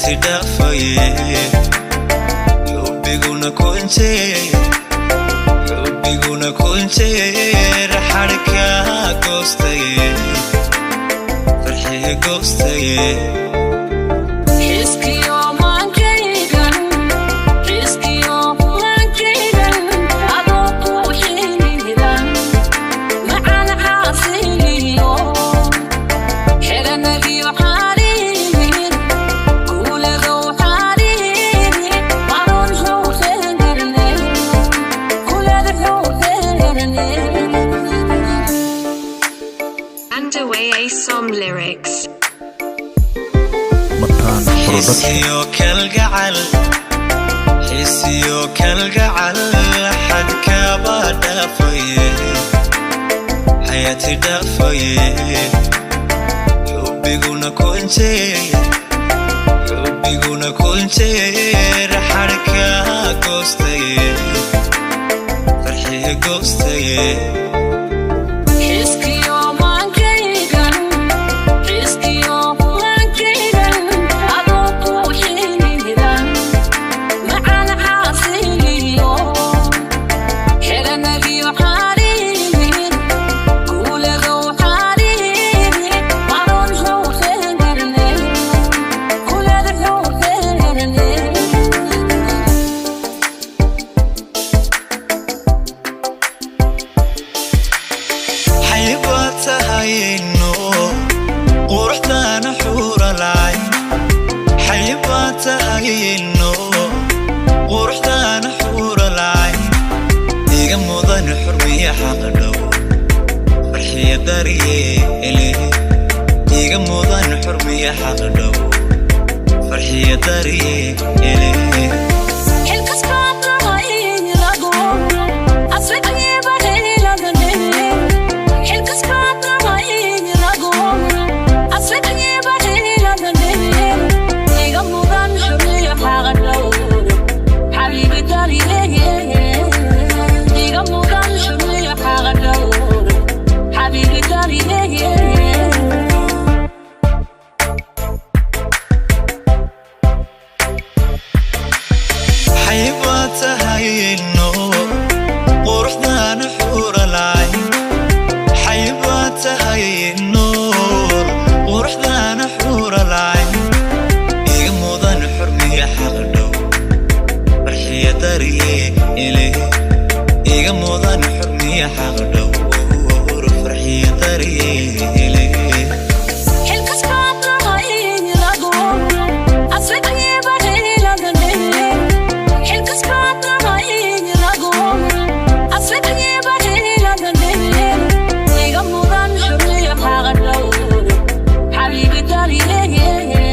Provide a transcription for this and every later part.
Xayaati dhaafaye, xubbiguna kunjeer, xubbiguna kunjeer xadhka goostaye, farxiga goostaye. Xiskiyo maankaygan, xiskiyo maankaygan, adoo ku xinidan macaan xaasiliyo xeranagiyo xariir kuuladow xariir maron xowxeerne kulad xowxeerne. Underway A song lyrics. Mataan Production. Xisiyo kalgacal, xisiyo kalgacal xadkaba dhaafaye, xayaati dhaafaye, xubbiguna kunjeer, xubbiguna kunjeer xadhka goostaye, farxiga goostaye. Xiskiyo maankaygan, xiskiyo maankaygan, adoo ku xinidan macaan xaasiliyo xeranagiyo xariir kuuladow xariir maron xowxeerne kulad xowxeerne. Xaybaa tahayno quruxdaana xuuralay, xaybaa tahayno quruxdaana xuuralay, iga mudan xurmiya xaqdhow, farxiya daryeele, iga mudan xurmiya xaqdhow, farxiya daryeele. Xilkas baa tahay rago asrigiiba heladane, xilkas baa tahay rago asrigiiba heladane, iga mudan xurmiya xaqdhow, xabiibi daryeele, iga mudan xurmiya xaqdhow, xabiibi daryeele. Xaybaa tahayno quruxdaana xuuralay, xaybaa tahayno quruxdaana xuuralay, iga mudan xurmiya xaqdhow, farxiya daryeele, iga mudan xurmiya xaqdhow, farxiya daryeele. Xilkas baa tahay rago asrigiiba heladane, xilkas baa tahay rago asrigiiba heladane, iga mudan xurmiya xaqdhow, xabiibi daryeele,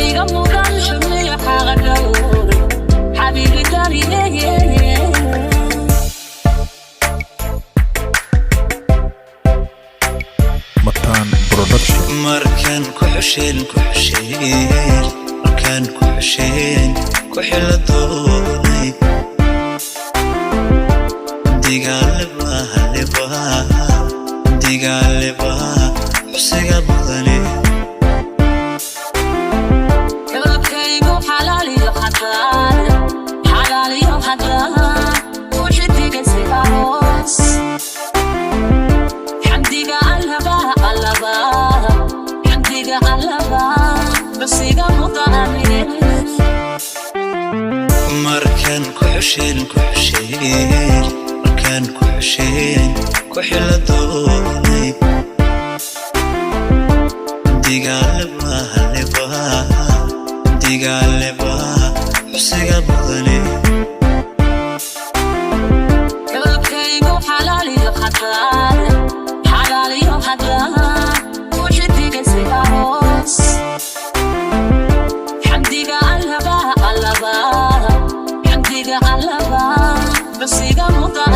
iga mudan xurmiya xaqdhow, xabiibi daryeele. Mataan Production. Markaan ku xusheen, ku xusheen, markaan ku xusheen, ku xila doonay digaaleba haleba, digaaleba xusiga mudane. Xulkaygu xalaaliyo xadaan, xalaaliyo xadaan, uxidigasi aroos, xamdiga allaba allaba, xamdiga allaba xusiga mudane. Markaan ku xusheen, ku xusheen, markaan ku xusheen, ku xila doonay digaaleba haleba, digaaleba xusiga mudane. Xulkaygu xalaaliyo xadaan, xalaaliyo xadaan, uxidigasi aroos, xamdiga allaba allaba, xamdiga allaba xusiga mudane.